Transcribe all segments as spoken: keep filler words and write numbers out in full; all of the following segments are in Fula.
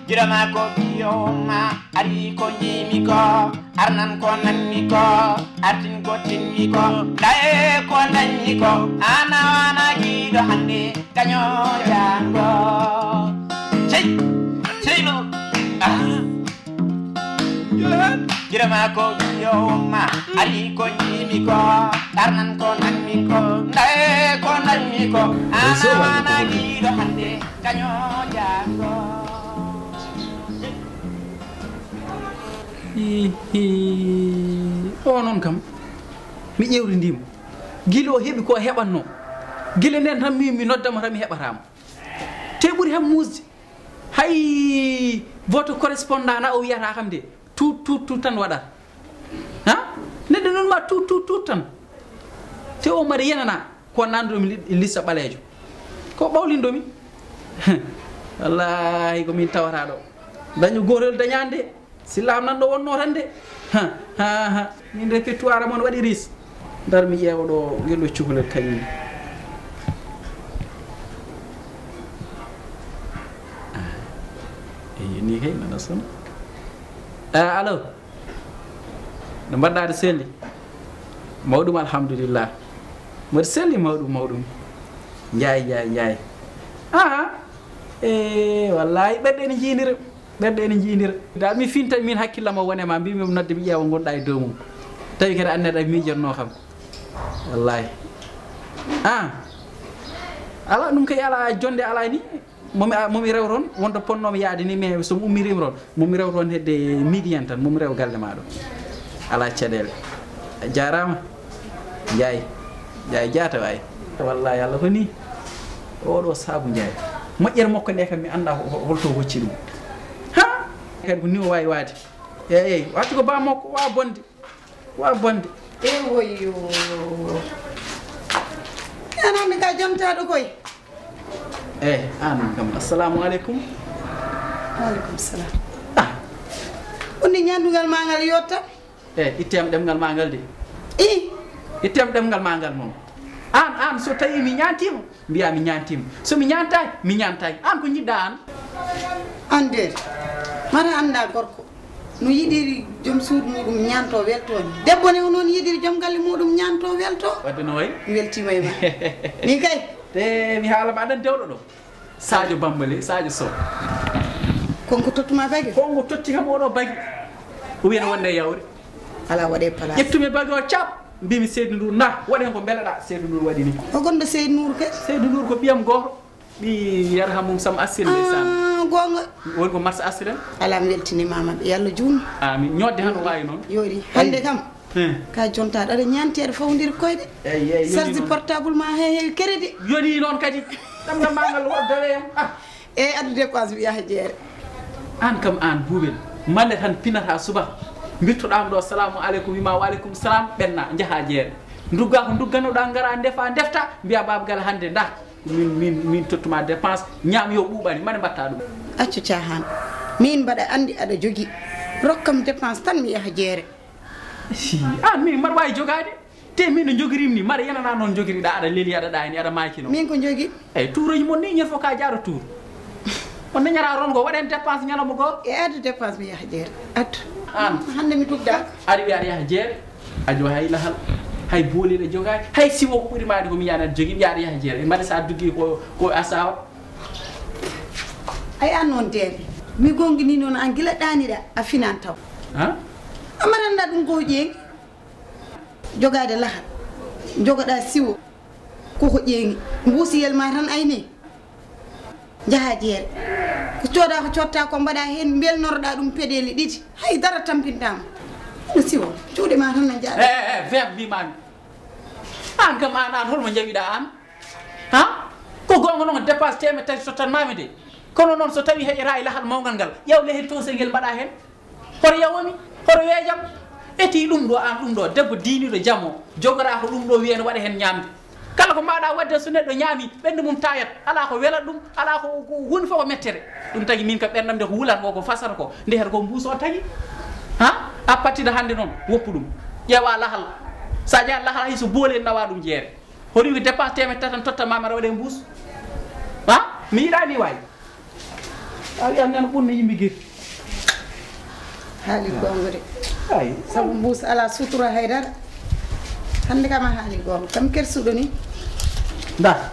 Jirama ko ɓiyo ma, ari ko jimi ko, arnan ko nanmi ko, artin ko tinmi ko, daye ko dañmi ko, ana wana giɗo hande, kaño jango. Sey, sey no. Ah. Jirama ko ɓiyo ma, ari ko jimi ko, arnan ko nanmi ko, daye ko dañmi ko, ana wana giɗo hande, kaño jango. Hihi. O noon kam, mi ƴeewrindii mo. Gila o heɓi ko heɓatnoo. Gila ndeen tan mi, mi nodda mo tan mi heɓataa mo. Te ɓuri ham muusde. Hay vote correspondant na o wiyata kam de. Tuut, tuut, tuut tan waɗata. Ha? Neɗɗo noon ma tuut, tuut, tuut tan. Te o mbaɗa yenana. Ko nanɗo mi li-, lista ɓaleejo. Ko ɓawlindo mi. Wallahi ko min tawata ɗo. Daño gootol dañande. Silla am nan ɗo wonno tan de. Ha, ha, ha. Min répertoire mon waɗi ris. Dar mi ƴeewa ɗo ngel ɗo cukalel kañum. Ah. Eyi, ni kay nana son. Ah, allo. No mbaɗɗa aɗa selli? Mawɗum alhamdulillah. Mbaɗa selli mawɗum mawɗum. Njaay, njaay, njaay. Aha. E wallahi ɓerɗe ene jiidira. Ɓerɗe ene jiidira. Da mi finta min hakkillam o wone ma mbimi mi nodde mi ƴeewa gonɗa e dow mum. Tawi kadi annata miijotno kam. Wallahi. Ah. Ala ɗum kay ala jonde ala ni. Momi, a, momi rew toon, wonto ponnoomi yaade ni, mais so mi ummirii mi toon, momi rew toon hedde midi en tan, momi rew galle maa ɗo. Alaa caɗeele. A jaaraama. Njaay. Njaay jaata waay. Wallaahi, Alla ko nii. Oɗo saabu Njaay. Moƴƴere makko nde kam, mi anndaa ho-, ho-, holto hocci ɗum. Ha! Kadi ko nii o waawi waade. Eey, eey, wattu ko baa makko, waa bonde. Wa bonde. E woyyo. An hannde ka jontaaɗo koy. Eh, an kam. Assalamu alaikum. Wa alaikum salam. Ah. Woni ñaandugal ma ngal yotta. Eh, ittem ɗemngal ma ngal de. I. Ittem ɗemngal ma ngal moom. An, an, so tawi mi ñaantiima, mbiya mi ñaantiima. So mi ñaantaaki, mi ñaantaaki. An ko njiɗɗa an? An de, mara annda gorko. No yiɗiri joom suudu muɗum ñaanto welto ni. Debbo ne o noon yiɗiri joom galle muɗum ñaanto welto. Wadde no wayi? Mi weltiima e ma. Ni kay. Te mi haala ma aɗan dewɗo ɗo. Sadio Bambali, Sadio Sow. Konko tottuma bagi? Konko totti kam oɗo bagi. O wiya no wonde e yawre. Ala waɗe place. Ƴettumi bagi o cap. Mbimi Seydou Ndour, nda, waɗi hen ko mbeleɗa. Seydou Ndour waɗi ni. O gonɗo Seydou Ndour kay? Seydou Ndour ko ɓiyam gooto. Ɓi yarhamum Sam Assil ndeysaan. Ah, goonga. Woni ko Mars Assil en. Ala mi weltini mama ɓe. Yalla juun. Amin. Ñodde han o wawi noon. Yori. Hande kam. Hen. Ka jonta aɗa ñanti aɗa fawndiri koyɗe. Eyi, eyi, yoni. Charge noon. Portable ma he heewi crédit. Yoni noon kadi. Ɗam ngam ma ngal woɗ dawe yam. Ah. E addu dépense mi yaha jeere. An kam an buubel. Mande tan pinata suba. Mbittoɗam ɗo salamu aleykum wima wa aleykum salam ɓenna jaha jeere. Ndugga ko ndugganoɗa ngara ndefa ndefta mbiya baba gal hande nda. Min, min, min tottuma dépense, ñaam yo ɓuuɓani, mane mbatta ɗum. Accu caahan. Min mbaɗa anndi aɗa jogi. Rokkam dépense tan mi yaha jeere. Hi, an min mbaɗa waawi jogaade. Te min no jogirim ni, mbaɗa yenana noon jogiriɗa, aɗa leli, aɗa ɗaani, aɗa maaki noon. Min ko jogi? Eyi, tuuroji mon ni, ñande fof ka jaaro tuur. On dañata rongo, waɗen dépense ñalawma goo. E addu dépense mi yaha jeere. Addu. An? Hannde mi tugda. Ari wi aɗa yaha jeere. A jowa hay lahal, hay booliiɗo jogaaki, hay siwo ko ɓuri maade ko mi yaani aɗa jogii, mi yaha yaha jeere. Mbaɗa so a duggii ko, ko a sawa. Ay an noon deede. Mi gongini noon an gila ɗaaniɗa, a finan taw. Ha? A maranɗa ɗum ko ƴeeŋi. Jogaade lahal, jogoɗa siwo, koko ƴeeŋi. Mbuusiyel ma tan ayni. Njaha jeere. Ko cooda ko cotta ko mbaɗa heen mbelnoroɗa ɗum peɗeeli ɗiɗi. Hay dara tampintaama. No siwo. Juuɗe ma tan no njaaɗa. Eh, eh, eh, veuve mbimami. An kam an, an holmo njawiɗa an? Ha? Ko goonga noon dépasse teemeɗɗe tati tottanmami de. Kono noon so tawi heƴata e lahal mawngal ngal, ƴeew lehel toosel ngel mbaɗa heen. Hoto yawomi, hoto weejam. Eti ɗum ɗo an ɗum ɗo, debbo diiniɗo jamo, jogora ko ɗum ɗo wiya ne waɗa heen ñaamde. Kala ko mbaɗa waɗde so neɗɗo ñaami, ɓernde mum tayat. Ala ko welat ɗum, ala ko, ko huunde fof ko mettere. Ɗum tagi min ka ɓerndam nde ko wulat ko, ko fasata ko. Nde heta ko mbuus o tagi. Ha? A pattiɗo hannde noon, woppu ɗum. Ƴeewa lahal. Sa ƴeewa lahal hay so boole nawa ɗum jeere. Hoɗum ko dépense teemeɗɗe tati tan totta ma mbaɗa waɗe mbuus. Ha? Mi yiɗani waay. A wiyan nan ɓurno yimɓe gir. Haali goonga de. Ay. Sabu mbuus alaa sutura haydara. Hannde kam a haali goonga. Kam kersuɗo ni. Nda.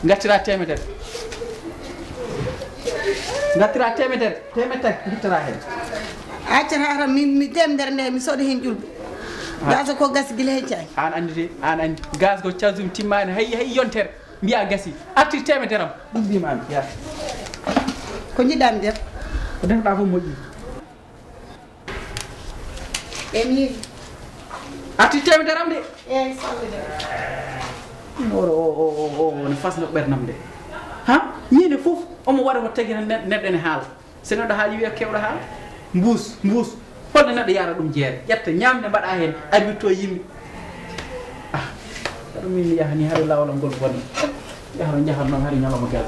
Ngattira temedere. Ngattira temedere. Temedere ngittira heen. A accata tan min mi temedere nde mi soda heen ƴulɓe. Ah. Gasa ko gasi gila heen caay. An anndi de, an anndi. Gas ko cazum timmaani hay, hay yontere. Mbiya gasi. Artir temedere am. Ɗum mbima an. Ya. Ko njiɗɗa mi def? Ko defɗa fof moƴƴi. E mi yehi. Artir temedere am de. Eeyi, sallude. Oro o, o, o, o, o, ne fasno ɓernam de. Ha? Ñande fof, omo waɗa ko tagi tan neɗ-, neɗɗo ene haala. So neɗɗo haali wiya kewɗo haala. Mbuus, mbuus. Holno neɗɗo yara ɗum jeere? Ƴetta ñamde mbaɗa heen, arwitto yimɓe. Ah, kono min mi yaha ni hari laawol ngol bonni. Yahro njahan noon hari ñalawma gas.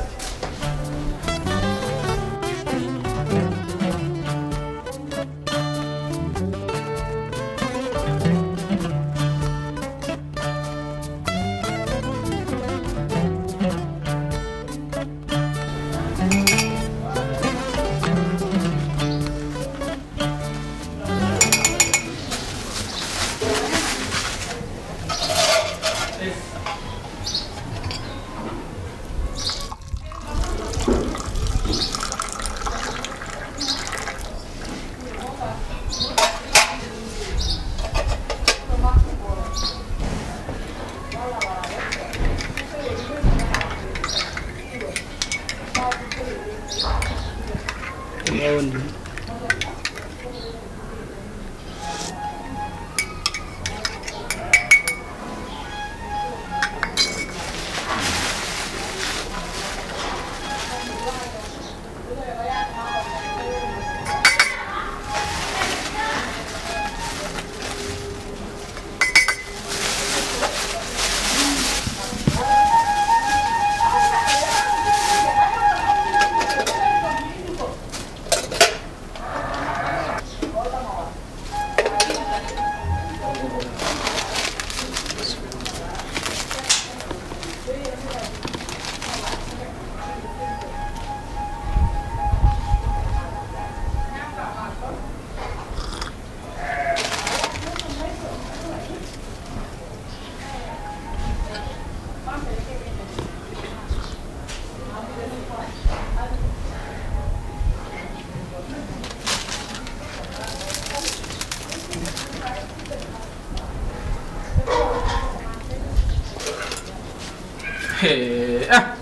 He, ah.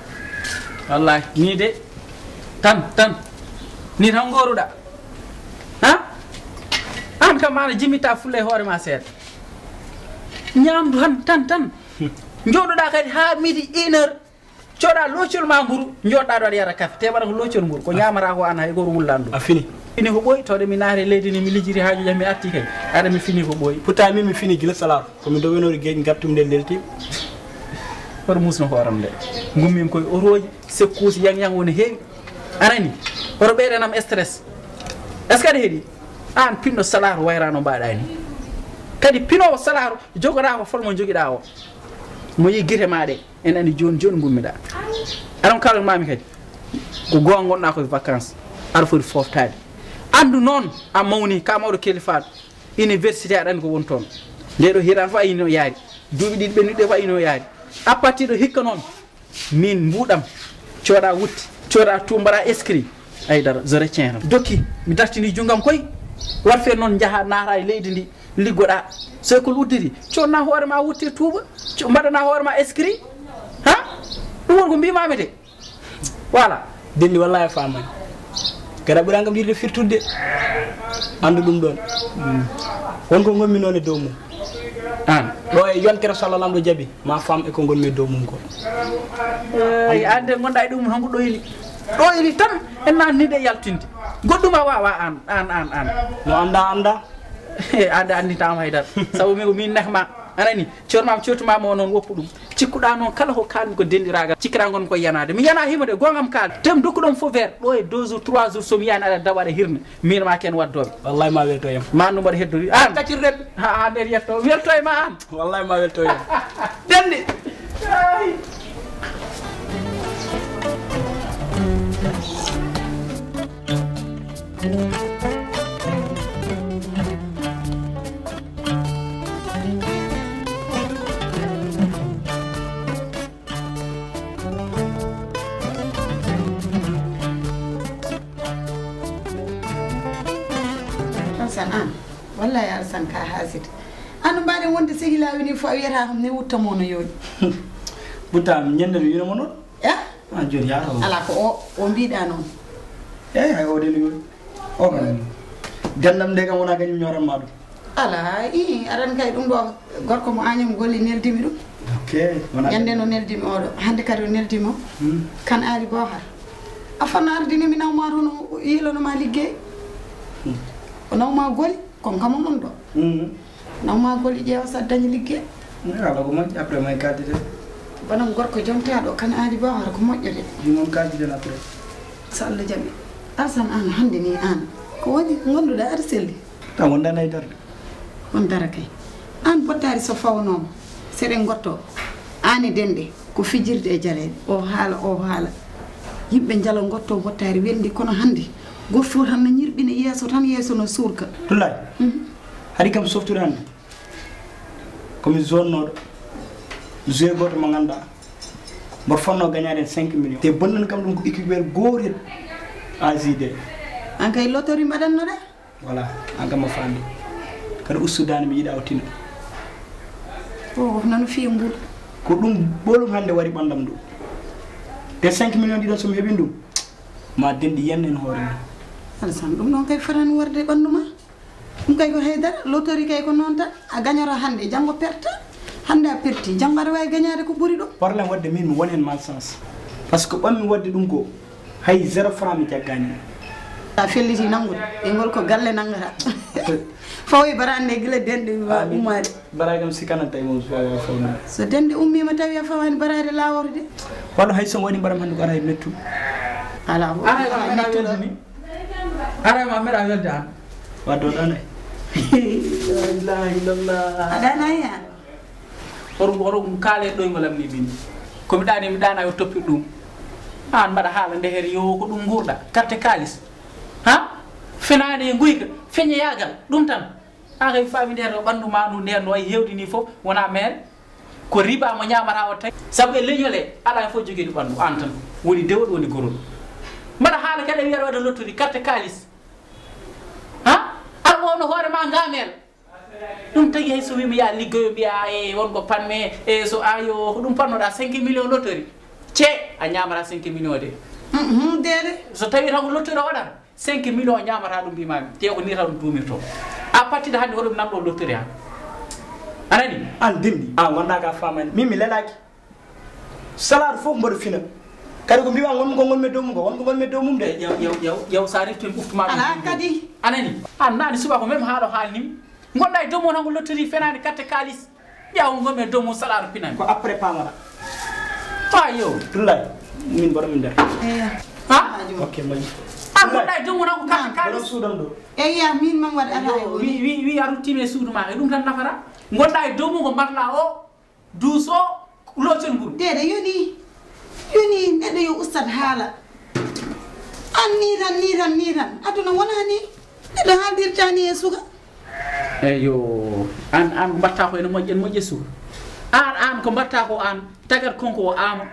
Wallahi, ni de. Tan, tan. Ni tan ngoruɗa. Ha? An kam ana jimita fulle hoore ma seeɗa. Ñamdu tan, tan, tan. Jooɗoɗa kadi haa midi, une heure. Coɗa loocol ma mburu, joɗɗa ɗo aɗa yara kafe. Te waɗa ko loocol mburu, ko ñamata ko an hay goto wullan ɗum. A fini. Fini ko ɓooyi, tawde mi naati e leydi ni, mi lijjiti haaju jam, mi arti kay. Aɗa mi fini ko ɓooyi. Pourtant min mi fini gila salaatu. Ko mi dowenoori geej, ngattum nde lelti. Hoto musno ko oram nde. Ngummi koye otooji, sekkuusi, yang yang woni heewi. Anani? Hoto ɓeydanam stress. Est-ce que aɗa heɗi? An pinɗo salaatu wayra no mbaɗa ni. Kadi pinowo salaatu jogora ko fol mo jogiɗa o. Mo yi gite ma ɗe. En ani joni joni ngummiɗa. Aɗon kalan mami kadi. Ko goonga gonɗa koye vacances. Aɗa foti foftaade. Andu noon a mawni ka mawɗo kelifaɗo. Université aɗa andi ko woni toon. Nde ɗo hiran fof ayino yaari. Duuɓi ɗiɗi ɓennuɗi ɗe fof ayino yaari. À partir de hikka noon. Min mbuɗam. Coɗa wutti. Coɗa tu mbaɗa inscrit. Ay dara, je retiens. Dokki, mi dartini junngam koy. War fe noon njaha naata e leydi ndi. Liggoɗa. So école udditi, conna hoore ma wutte tuuba. Co-, mbaɗana hoore ma inscrit. Ha? Ɗum woni ko mbimami de. Voilà. Denni wallahi a famani. Kadi a ɓurani kam yiɗde firtude. Andu ɗum ɗon. Won ko gonmi noon e dow mum. An. Ɗo e yontere so Allah lamɗo jaaɓi, ma fam e ko gonmi e dow mum ko. Ey, an de gonɗa e ɗum hanko ɗoyni. Ɗoyni tan en nanni de yaltinde. Goɗɗum a wawa an, an, an, an. No anda, anda. An de anditama haydara. Sabu min ko min nehma. Anani, cormam, cortumama o noon woppu ɗum. Cikkuɗa noon kala ko kalmi ko denɗiragal. Cikkira gonmi ko yanade. Mi yana himo de, gongam kaal. Tem dokkuɗon fo ver. Ɗo e deux jours, trois jours, so mi yani aɗa dawa aɗa hirna. Min ma ken waddoɓe. Wallahi ma welto yam. Ma ɗum mbaɗa heddori. An. Kaccirɗen. Ha, ha, nder yetto. Welto e ma an. Wallahi ma welto yam. Denɗi. Ay. Alsan an, wallahi Alsan ka haside. Anu mbaɗen wonde sehilaaɓe ni fof a wiyata kam ne wutta mo no yooɗi. Butta am ñande no yino mo noon. Ya? A joni ya taw. Ala ko o, o mbiɗa noon. Eyi hay o de no yooɗi. O kam gandam nde kam wona kañum ñoran ma ɗum. Ala, ii, aɗan kay ɗum ɗo gorko mo Agnam Goli neldimi ɗum. Ok. Wona ñande no neldimi oɗo, hannde kadi o neldimo. Hmm. Kan Aali Bohar. A fanno ardini mi nawma toon o yiilano ma liggey. Hmm. O nawma Goli, kon kam o mon ɗo. Hmm. Nawma Goli ƴeewa sa dañi liggey. Eh, ala ko moƴƴi, après may kalditen. Bonan gorko jontaɗo Kan Aali Bohar ko moƴƴo de. Ɗum on kalditen après. So Allah jaɓi. Alsan an hannde ni an. Ko waɗi gonduɗa aɗa selli? Tan wonda nayi darde. On dara kay. An bottaari so fawanoma, seɗen gotto. An e dende, ko fijirde e jaleeɗe. O haala, o haala. Yimɓe njalo gotto bottaari wendi kono hannde. Goto fof tan no ñirɓina yeeso tan, yeeso no suurka. Dullaay. Mhm. Hari kam softude hannde. Ko mi zone noɗo. Joueur goto mo ganduɗa. Mboɗo fonno gañade hen cinq millions. Te bonnan kam ɗum ko équipe gootel A J D. An kay lotori mbaɗannoɗa? Voilà, an kam a faami. Kadi ustu dande mi yiɗa o tina. O, nano fiya mbuɗo. Ko ɗum ɓolum hannde wari ɓandam ɗo. Te cinq millions ɗiɗon so mi heɓin ɗum, ma denɗi yen en hoore mum. Alasan, ɗum ɗon kay fotani warde ɓandu ma. Ɗum kay ko haydara, lotori kay ko noon tan. A gañoto hannde, janngo perta. Hannde a perti, janngo aɗa waawi gañaade ko ɓuri ɗum. Problème waɗde min mi woni heen malchance. Par ce que ɓammi waɗde ɗum ko, hay zéro franc mi jaggani. A felliti nanngude, e ngol ko galle nanngata. Fawi barande gila denɗe ma ummaade. Baraade kam sikkanat tawi moom so wawa fawde. So denɗe ummiima tawi a fawaani baraade laaworde. Walla hay so waɗi mbaɗam hannde ko ara e mettu. Ala ko. Ara e mettu. Ara ma mbeɗa welde an. Wadde o ɗon e. La ilaha illallah. A ɗanayi an. Hoɗum, hoɗum kaale ɗoyngol am ni min. Ko mi ɗaani, mi ɗaana yo toppit ɗum. An mbaɗa haala nde heere yo ko ɗum nguurɗa. Carte kaalis. Ha? Fenaande e nguyka, feñoyaagal, ɗum tan. An kay faami nde to ɓanndu ma ndu nden no wayi hewdi ni fof, wona mere. Ko riba mo ñaamata o tawi. Sabu e leñol he, alaa heen fof jogiiɗo ɓanndu, aan tan. Woni dewol, woni gorol. Mbaɗa haala kadi wiyata waɗa lottori, carte kaalis. Ha? Aɗa wowna hoore ma ngamel. Ɗum tagi hay so wiimi ya liggoyo mbiya e won ko panmi e so ayo ko ɗum pannoɗa cinq millions lottori. Ce a ñaamata cinq millions de. Mhm, deede. So tawi tan ko lottori o waɗata, cinq millions o ñaamata ɗum mbimami. Te ko ni tan ɗum duumirto. A pattida hannde hoɗum nanɗo lottori han. A nani? An dimɗi. A wonɗa ka famani. Min mi lelaki. Salaire fof mboɗo fina. Kadi ko mbiwa ngonmi ko ngonmi e dow mum ko, won ko ngonmi e dow mum de. Ƴew, ƴew, ƴew, ƴew, sa refti mi ɓuftuma ɗum. Ala kadi. A nani? An nani subaka même haɗo haalnimi. Gonɗa e dow mon hanko lottori fenaani carte kaalis. Ƴeew ngonmi e dow mum salaire pinani. Ko après pamata. Ha yo. Dullay. Min mboɗo min nder. Eya. Ha? Ok, moni. An gonɗa e dow mon hanko carte kaalis. Borom suudam ɗo. Eya, min man waɗa ala e woni. Wi, wi, wi a ruttimi e suudu ma. E ɗum tan nafata. Gonɗa e dow mum ko mbatla o. Duuso, locol nguru. Deede, yoni. Yoni, neɗɗo yo ustat haala. An ni tan, ni tan, ni tan. Aduna wona ni. Neɗɗo haaldirta ni e suka. Eyo, an, an ko mbatta ko ene moƴƴi, ene moƴƴi e suka. An, an ko mbatta ko an, tagat konko o ama.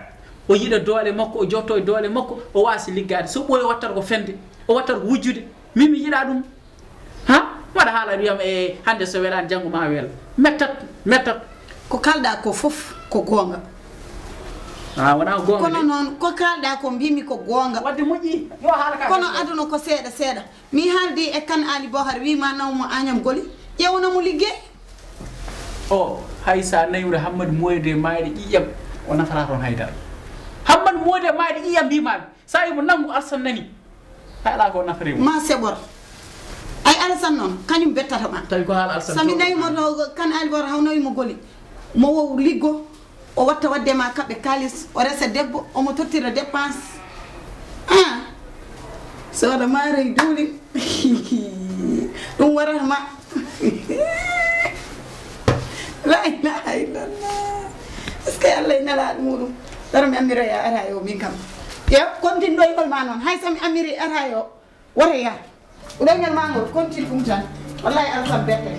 O yiɗa doole makko, o jotto e doole makko, o wasi liggade. So ɓooyi o wattata ko fende, o wattata ko wujjude. Min mi yiɗa ɗum. Ha? Mbaɗa haala wiyam e hannde so welaani janngo ma wel. Mettat, mettat. Ko kalɗa ko fof ko goonga. A wona goonga. Kono de. Noon ko kalɗa ko mbimi ko goonga. Wadde moƴƴi. Yo haala ka. Kono aduna ko seeɗa seeɗa. Mi haaldi e Kan Ali Bohar wima naw mo Agnam Goli. Ƴeewna mo liggey. O, hay sa naywre Hammadi Moyde mayde ƴiƴam o nafata toon haydara. Hammadi Moyde mayde ƴiƴam mbimami. Sa imo nanngu Alsan nani. Hay alaa ko nafata e mum. Ma seɓor. Ay Alsan noon, kañum bettata ma. Tawi ko haala Alsan. Sami nawi mo to Kan Ali Bohar haw nawi mo Goli. Mo wow liggo, o watta wadde ma kaɓɓe kaalis, o resa debbo, omo tottira dépense. Ah. Sooda maaro e duuli. Ɗum warata ma. La ilaha illallah. Est-ce que Allah e nelaaɗo muɗum? Dara mi ammiroya ara yo min kam. Yo kontin ɗoygol ma noon. Hay so mi ammiri ara yo. Woto yah. Leñol maa ngol, kontin ɗum tan. Wallahi, Alasan bette.